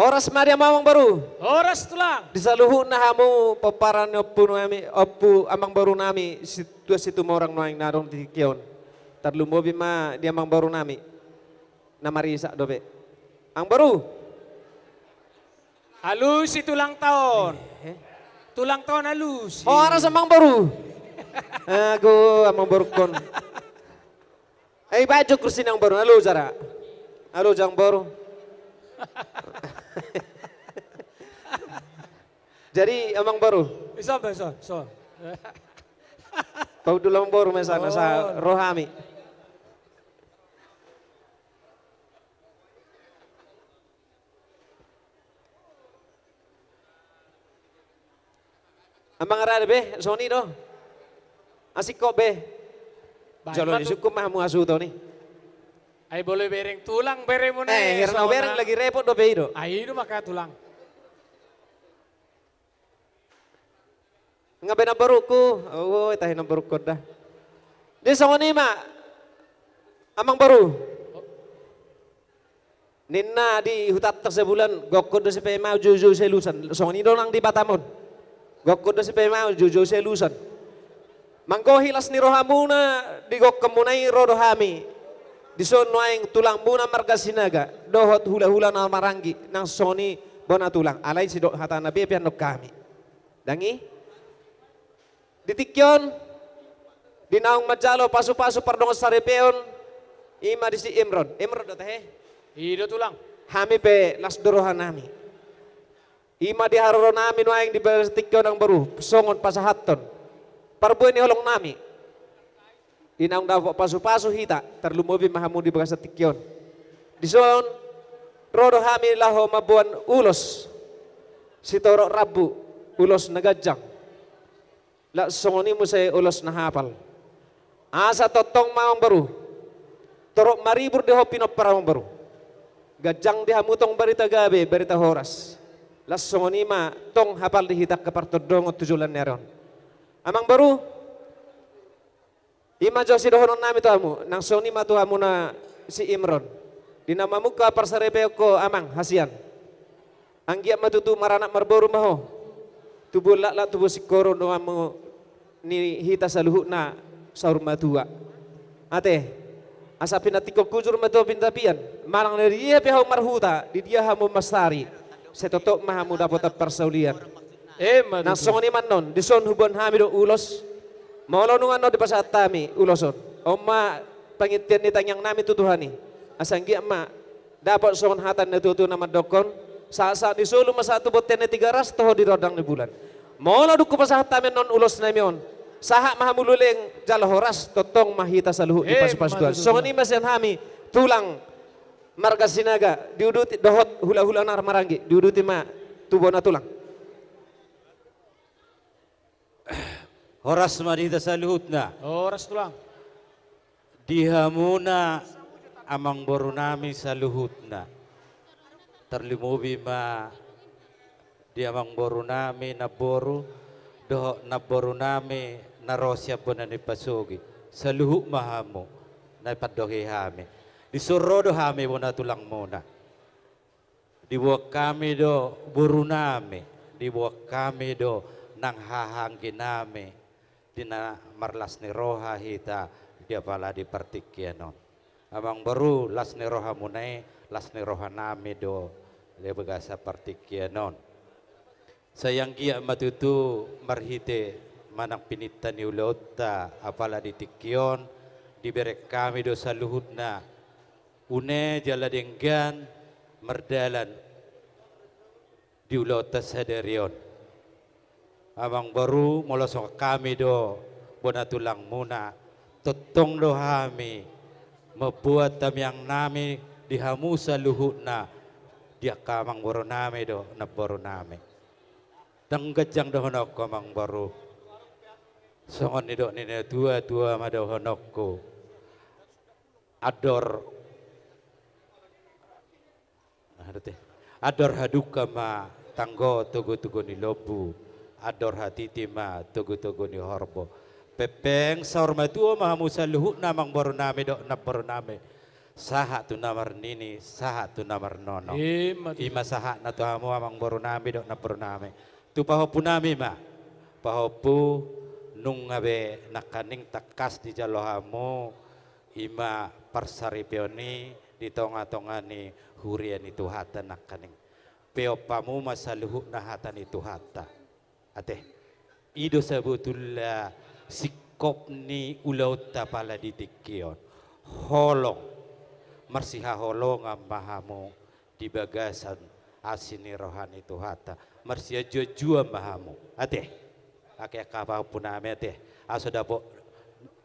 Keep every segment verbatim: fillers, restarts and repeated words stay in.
Horas ma di hamu amangboru. Horas tulang. Di saluhutna hamu pomparan ni ompu nami, ompu amangboru nami, si, tua Situmorang nuaeng na adong di tingki on. Tarlumobi ma di amangboru nami. Na marisak dope. Amangboru. Alusi tulang taon. Eh, eh. Tulang taon alusi. Horas amangboru. Ago amangborukon. Eh, baen jo kursi ni amangboru, alo jara. Alo jang boru. Jadi amangboru. Iso, iso, iso. Paudul amangboru mesa nasa rohami. Amang rade be, songon i do. Asing kok be. Jolo ni sungkun ma hamu hasuhuton i. Ai bolo bereng tulang bereng muna. Eh, hira na bereng lagi repot dope i do. Ai i do maka tulang. Nga be namborungku. Oh, tahe namborungkon da. Di songon i ma. Amangboru. Ninna di hutanta sabulan, gokkon do sipaimaon, joujou sailusan. Songon i do nang di Batam on. Gokkon do sipaimaon, joujou sailusan. Manggohi las ni rohamuna di gokkonmuna i ro do hami. Dison nuaeng tulangmuna marga Sinaga dohot hulahula na maranggi nang songon i bona tulang. Alai sidok hatana be pe annon hami. Dang i. Di tingki on, di naung manjalo pasupasu pardongan saripeon, i ma di si Imron. Imron do tahe? I do tulang. Hami pe las do rohanami. I ma di haroronami nuaeng di bagasan tingki on amangboru, songon pasahathon parbue ni holongnami. Di naung dapot pasupasu hita, tarlumobi ma hamu di bagasan tingki on. Dison, ro do hami laho mamboan ulos, sitorop rambu, ulos na ganjang. Laos songon i muse ulos na hapal. Asa tongtong ma amangboru. Torop maribur di ho pinompar amangboru. Ganjang di hamu tong barita gabe, barita horas. Laos songon i ma tong hapal di hita angka partondongon tu joloan ni ari on. Amangboru. I ma jo sidohononnami tu hamu, nang songon i ma tu hamuna si Imron. Di na mamungka parsaripeonko amang hasian. Anggiat ma tutu maranak marboru ma ho. Tubuan laklak tubuan singkoru do hamu ni hita saluhutna saur matua. Ate, asa pinantikhon hujur matua pintapian, manang na di dia pe hamu marhuta, di dia hamu mansari, sai tongtong ma hamu dapotan parsaulian. Emma tutu. Na songon i ma annon, dison huboan hami do ulos. Molo nunga annon dipasahat hami ulos on, on ma pangintian ni tangiangnami tu Tuhan i. Asa anggiat ma dapot songon hata ni natuatua na mandokkon, sahatsahat ni solu ma sahat tu bontean ni Tigaras, toho di rondang ni bulan. Molo dung hupasahat hami annon ulosnami on, sahat ma hamu leleng jala horas, tongtong ma hita saluhut dipasupasu Tuhan. Songon i ma sian hami tulang marga Sinaga, diuduti dohot hulahula na maranggi, diuduti ma tu bona tulang. Horas ma di hita saluhutna. Horas tulang. Di hamuna amangborunami saluhutna. Tarlumobi ma di amangborunami namboru dohot namborunami na ro sian bona ni pasogi. Saluhut ma hamu na pandohi hami. Dison ro do hami bona tulangmuna. Diboan hami do borunami, diboan hami do nang hahaangginami, di na marlas ni roha hita di apala di partingkian on. Amangboru, las ni rohamuna i, las ni rohanami do di bagasan partingkian on. Sai anggiat ma tutu marhite manang pininta ni ulaonta apala di tingki on, dibereng hami do saluhutna une jala denggan mardalan di ulaonta sadari on. Amangboru, molo songon hami do bona tulangmuna, tongtong do hami mamboan tangiangnami di hamu saluhutna, di angka amangborunami dohot namborunami. Ndang ganjang dohononku amangboru. Songon nidok ni natuatua ma dohononku. Andor, andor hadungka ma tanggo togutogu ni lombu, andor hatiti ma togutogu ni horbo. Pengpeng saur matua ma hamu saluhutna amangborunami dohot namborunami. Sahat tu na marnini, sahat tu na marnono. Ima tutu. Ima sahatna tu hamu amangboru nami dohot namboru nami. Tu pahompu nami ma. Pahompu, nunga be nangkaning tangkas dijalo hamu, ima parsaripeon i di tonga-tonga ni huria ni Tuhanta nangkaning. Peop hamu ma saluhutna hata ni Tuhanta. Ate. I do sabotulna singkop ni ulaonta pala di tingki on. Holong. Marsihaholongan ma hamu di bagasan asi ni roha ni Tuhanta. Marsianjuanjuan ma hamu. Ate. Angka pahompu nami ate. Aso dapot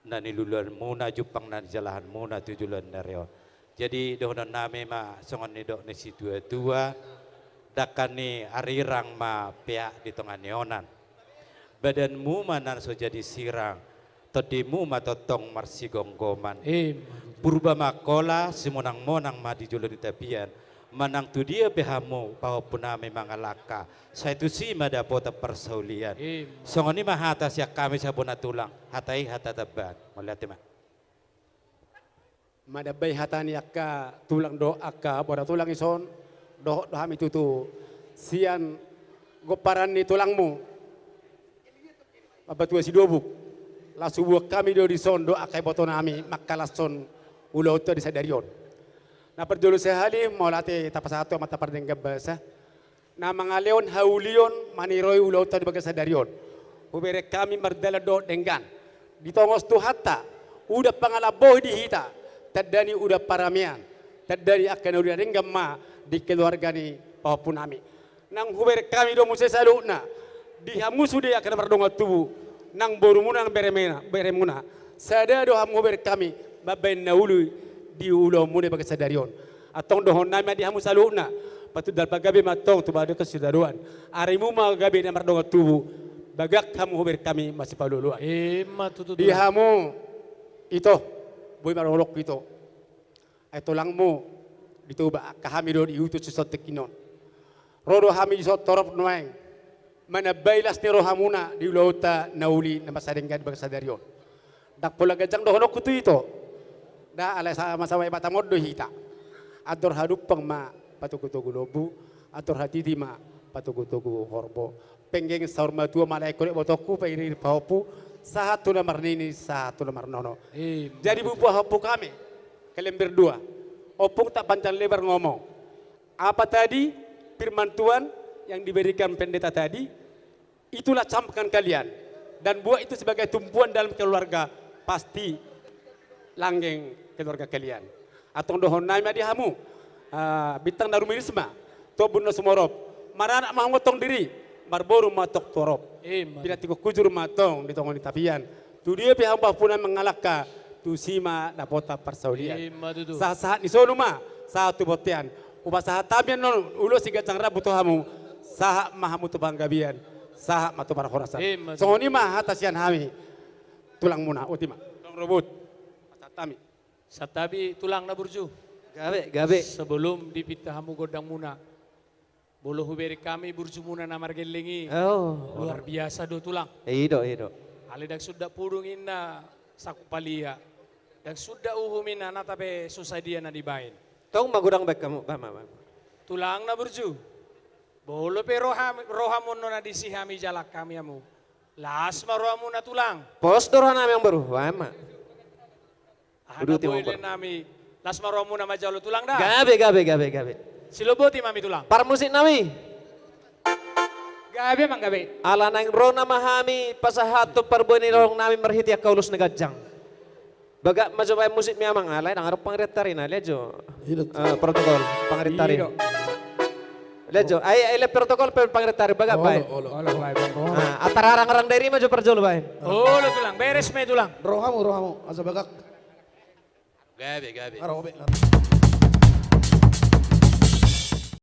na niluluanmuna, jumpang na nijalahanmuna tu joloan ni ari on. Jadi dohonon nami ma songon nidok ni situatua, dangka ni arirang ma peak di tonga ni onan. Badanmu ma na so jadi sirang, tondimu ma tongtong marsigomgoman. Ima tutu. Purba ma Angkola, simonangmonang ma di jolo ni tapian. Manang tu dia pe hamu pahompu nami mangalangka, sai tusi ma dapotan parsaulian. Ima. Songon i ma hata sian hami sabona tulang, hata i hata tambaan. Mauliate ma. Mandambai hata ni angka tulang dohot angka bona tulang i son, dohot do hami tutu sian gomparan ni tulangmu Mambatua Sidobuk. Laos huboan hami do dison dohot angka iboto nami mangkalashon ulaonta di sadari on. Na parjolo sahali mauliate tapasahat tu Amanta Pardenggan Basa na mangalehon haulion maniroi ulaonta di bagasan sadari on. Hubereng hami mardalan dohot denggan. Ditongos Tuhanta udan pangalambohi di hita, tanda ni udan paramean, tanda ni angka na uli na denggan ma di keluarga ni pahompu nami. Nang hubereng hami do muse saluhutna di hamu sude angka na mardongan tubu, nang borumuna nang beremena, beremuna. Sada do hamu hubereng hami mambahen na uli di ulaonmuna di bagasan sadari on. Antong dohonon nami ma di hamu saluhutna, patundal pagabe ma antong tu bagasan sitadoan. Arimu ma gabe na mardongan tubu, bagak hamu hubereng hami masipaolooloan. Ima tutu. Di hamu ito, boi marolok ito. Ai tulangmu di Toba, angka hami do di Huta Sisoltik on. Ro do hami dison torop nuaeng manambai las ni rohamuna di ulaonta na uli na masa denggan di bagasan sadari on. Ndang pola ganjang dohononku tu ito. Nda, alai sama-sama Batam on do hita. Andor hadumpang ma patogutogu lombu, andor hatiti ma patogutogu horbo. Penggeng saur matua ma lae, ingkon ibotongku, pairing-iring pahompu, sahat tu na marnini, sahat tu na marnono. Ima tutu. Jadi, pahompu hami kalian berdua, ompung tak panjang lebar ngomong. Apa tadi firman Tuhan yang diberikan pendeta tadi, itulah camkan kalian dan buat itu sebagai tumpuan dalam keluarga, pasti langgeng keluarga kalian. Antong dohonon nami ma di hamu, ah, bintang na rumiris ma, tombun na sumorop, maranak ma hamu antong diri, marboru ma antong torop. Ima. Pinantikhon hujur ma antong di tonga ni tapian. Tu dia pe hamu pahompu nami mangalangka, tusi ma dapotan parsaulian. Ima tutu. Sahat-sahat ni solu ma sahat tu bontean. Hupasahat hami annon ulos siganjang rambu tu hamu, sahat ma hamu tu panggabean, sahat ma tu parhorasan. Ima tutu. Songon i ma hata sian hami tulangmuna, boti ma. Tong robot. Pasahat hami. Santabi tulang na burju. Gabe, gabe. Sebelum dipinta hamu gondangmuna, molo hubereng hami burjumuna na margelleng i. Oh. Luar biasa do tulang. I do, i do. Alai ndang suda pudung inna sangkupal ia. Ndang suda uhum inna nata pe so sadia na nibaen. Tong magodang baen hamu, ba, ma, ma. Tulang na burju. Molo pe roha, rohamu annon na disi hami jalang hami hamu, las ma rohamuna tulang. Pos do roha nami amangboru, baen ma. Aha na boilen nami, las ma rohamuna manjalo tulang da. Gabe, gabe, gabe, gabe. Siloboti ma hami tulang. Parmusik nami. Gabe, amang, gabe. Ala naeng ro nama hami pasahathon parbue ni roha nami marhite angka ulos na ganjang. Bagak ma jo baen musik ni amang, alai ndang adong pangarian-arian, alai jo. I do. Eh, protokol, pangarian-arian. I do. Alai jo, ai, ai, alai protokol pe pangarian-arian, bagak baen. Olo, olo. Olo, baen, baen. Ah, atar arang-arang dairi ma jo parjolo baen. Olo tulang, beres ma i tulang. Rohamu, rohamu, asa bagak. Gabe, gabe. Aro, be, aro.